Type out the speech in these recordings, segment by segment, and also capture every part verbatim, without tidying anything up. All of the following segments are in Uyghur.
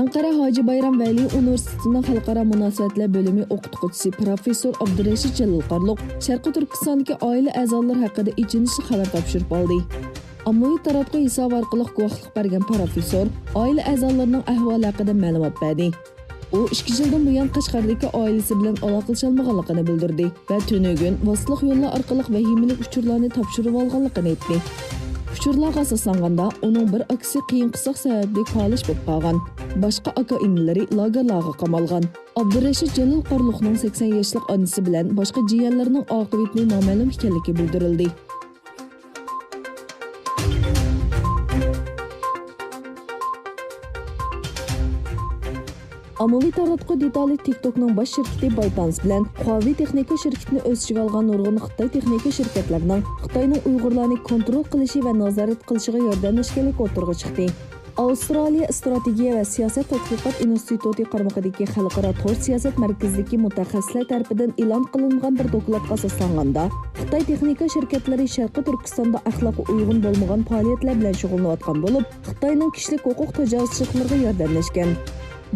خەلقئارا ھاجى بايرام ۋەلى ئۇنىۋېرسىتېتىنىڭ خەلقئارا مۇناسىۋەتلەر بۆلۈمى ئوقۇتقۇچىسى پىروفېسسور ئابدۇرەشىت جەلىل قارلۇق شەرقىي تۈركىستاندىكى ئائىلە ئەزالىرى ھەققىدە ئېچىنىشلىق خەۋەر تاپشۇرۇپ ئالدى. ئاممىۋى تاراتقۇ ھېسابى ئارقىلىق گۇۋاھلىق بەرگەن پىروفېسسور ئائىلە ئەزالىرىنىڭ ئەھۋالى ھەققىدە مەلۇمات بەردى. ئۇ ئىككى يىلدىن بۇيان قەشقەردىكى ئائىلىسى بىلەن ئالاقىلىشالمىغانلىقىنى بىلدۈردى ۋە تۈنۈگۈن ۋاسىتىلىق يوللار ئارقىلىق ۋەھىمىلىك ئۇچۇرلارنى تاپشۇرۇۋالغانلىقىنى ئېيتتى. ئۇچۇرلارغا ئاساسلانغاندا، ئۇنىڭ بىر ئاكىسى قىيىن قىستاق سەۋەبلىك پالىچ بولۇپ قالغان. باشقا ئاكا-ئىنىلىرى لاگېرلارغا قامالغان. ئابدۇرەشىت جەلىل قارلۇقنىڭ سەكسەن ياشلىق ئانىسى بىلەن باشقا جىيەنلىرىنىڭ ئاقىۋىتى نامەلۇم ئىكەنلىكى بىلدۈرۈلدى. ئاممىۋى تاراتقۇ دېتالى تىك توكنىڭ باش شىركىتى بايتانس بىلەن خۇاۋېي تېخنىكا شىركىتىنى ئۆز ئىچىگە ئالغان نۇرغۇن خىتاي تېخنىكا شىركەتلىرىنىڭ خىتاينىڭ ئۇيغۇرلارنى كونترول قىلىشى ۋە نازارەت قىلىشىغا ياردەملەشكەنلىكى ئوتتۇرىغا چىقتى. ئاۋسترالىيە ئىستراتېگىيە ۋە سىياسەت تەتقىقات ئىنستىتۇتى قارمىقىدىكى خەلقئارا تور سىياسەت مەركىزىدىكى مۇتەخەسسىسلەر تەرىپىدىن ئېلان قىلىنغان بىر دوكلاتقا ئاساسلانغاندا، خىتاي تېخنىكا شىركەتلىرى شەرقىي تۈركىستاندا ئەخلاققا ئۇيغۇن بولمىغان پائالىيەتلەر بىلەن شۇغۇللىنىۋاتقان بولۇپ، خىتاينىڭ كىشىلىك ھوقۇق تاجاۋۇزچىلىقلىرىغا ياردەملەشكەن.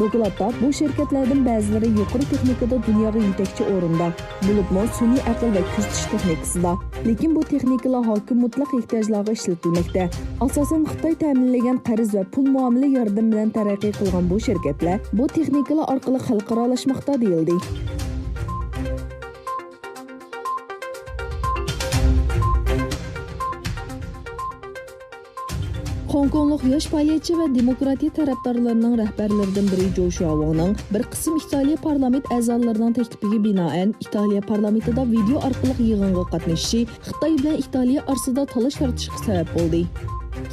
دوكلاتتا بۇ شىركەتلەردىن بەزىلىرى يۇقىرى تېخنىكىدا دۇنياغا يېتەكچى ئورۇندا، بولۇپمۇ سۈنئىي ئەقىل ۋە كۆزىتىش تېخنىكىسىدا. لېكىن بۇ تېخنىكىلار ھاكىم مۇتلەق ئېھتىياجلارغا ئىشلىتىلمەكتە. ئاساسەن خىتاي تەمىنلىگەن قەرز ۋە پۇل مۇئامىلە ياردىمى بىلەن تەرەققىي قىلغان بۇ شىركەتلەر بۇ تېخنىكىلار ئارقىلىق خەلقئارالاشماقتا، دېيىلدى. خوڭكوڭلۇق ياش پائالىيەتچى ۋە دېموكراتىيە تەرەپدارلىرىنىڭ رەھبەرلىرىدىن بىرى جوشۇا ۋاڭنىڭ بىر قىسىم ئىتالىيە پارلامېنت ئەزالىرىنىڭ تەكلىپىگە بىنائەن، ئىتالىيە پارلامېنتىدا ۋىدېئو ئارقىلىق يىغىنغا قاتنىشىشى خىتاي بىلەن ئىتالىيە ئارىسىدا تالاش تارتىشقا سەۋەب بولدى.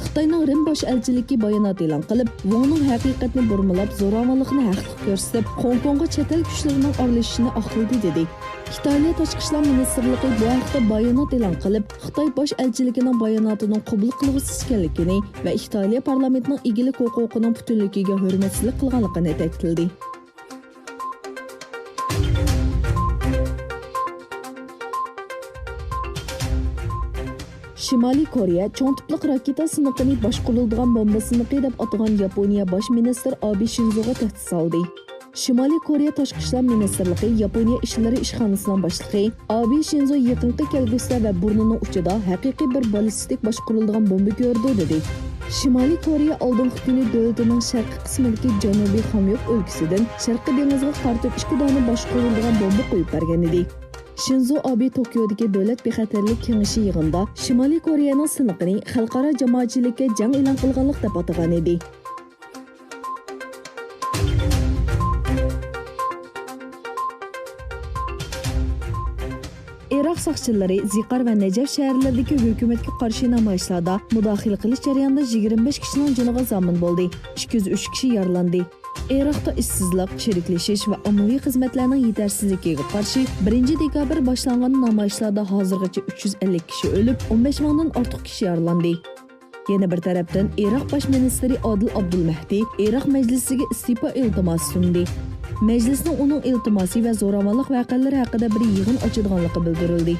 خىتاينىڭ رىم باش ئەلچىلىكى بايانات ئېلان قىلىپ، ۋاڭنىڭ ھەقىقەتنى بۇرمىلاپ، زوراۋانلىقنى ھەقلىق كۆرسىتىپ، خوڭكوڭغا چەت ئەل كۈچلىرىنىڭ ئارىلىشىشىنى ئاقلىدى، دېدى. ئىتالىيە تاشقى ئىشلار مىنىستىرلىقى بۇ ھەقتە بايانات ئېلان قىلىپ، خىتاي باش ئەلچىلىكىنىڭ باياناتىنىڭ قوبۇل قىلغۇسىز ئىكەنلىكىنى ۋە ئىتالىيە پارلامېنتىنىڭ ئىگىلىك ھوقۇقىنىڭ پۈتۈنلۈكىگە ھۆرمەتسىزلىك قىلغانلىقىنى تەكىتلىدى. شىمالىي كورېيە چوڭ تىپلىق راكېتا سىنىقىنى باشقۇرۇلىدىغان بومبا سىنىقى دەپ ئاتىغان ياپونىيە باش مىنىستىر ئابې شىنزوغا تەھدىت سالدى. شىمالىي كورېيە تاشقى ئىشلار مىنىستىرلىقى ياپونىيە ئىشلىرى ئىشخانىسىنىڭ باشلىقى ئابې شىنزو يېقىنقى كەلگۈسىدە ۋە بۇرنىنىڭ ئۇچىدا ھەقىقىي بىر باللىستىك باشقۇرۇلىدىغان بومبا كۆرىدۇ، دېدى. شىمالىي كورېيە ئالدىنقى كۈنى دۆلىتىنىڭ شەرقىي قىسمىدىكى جەنۇبىي خاميوك ئۆلكىسىدىن شەرقىي دېڭىزغا قارىتىپ ئىككى دانە باشقۇرۇلىدىغان بومبا قويۇپ بەرگەن ئىدى. شىنزو ئابې توكيودىكى دۆلەت بىخەتەرلىك كېڭىشى يىغىنىدا شىمالىي كورېيەنىڭ سىنىقىنى خەلقئارا جامائەتچىلىككە جەڭ ئېلان قىلغانلىق دەپ ئاتىغان ئىدى. ئىراق ساقچىلىرى زىقار ۋە نەجەف شەھەرلىرىدىكى ھۆكۈمەتكە قارشى نامايىشلاردا مۇداخىلە قىلىش جەريانىدا يىگىرمە بەش كىشىنىڭ جېنىغا زامىن بولدى، ئىككى يۈز ئۈچ كىشى يارىلاندى. ئىراقتا ئىشسىزلىق، چىرىكلىشىش ۋە ئاممىۋى خىزمەتلەرنىڭ يېتەرسىزلىكىگە قارشى بىرىنچى دېكابىر باشلانغان نامايىشلاردا ھازىرغىچە ئۈچ يۈز ئەللىك كىشى ئۆلۈپ، ئون بەش مىڭدىن ئارتۇق كىشى يارىلاندى. يەنە بىر تەرەپتىن، ئىراق باش مىنىستىرى ئادىل ئابدۇلمەھدى ئىراق مەجلىسىگە ئىستېپا ئىلتىماسى سۇندى. مەجلىسنىڭ ئۇنىڭ ئىلتىماسى ۋە زوراۋانلىق ۋەقەلىرى ھەققىدە بىر يىغىن ئاچىدىغانلىقى بىلدۈرۈلدى.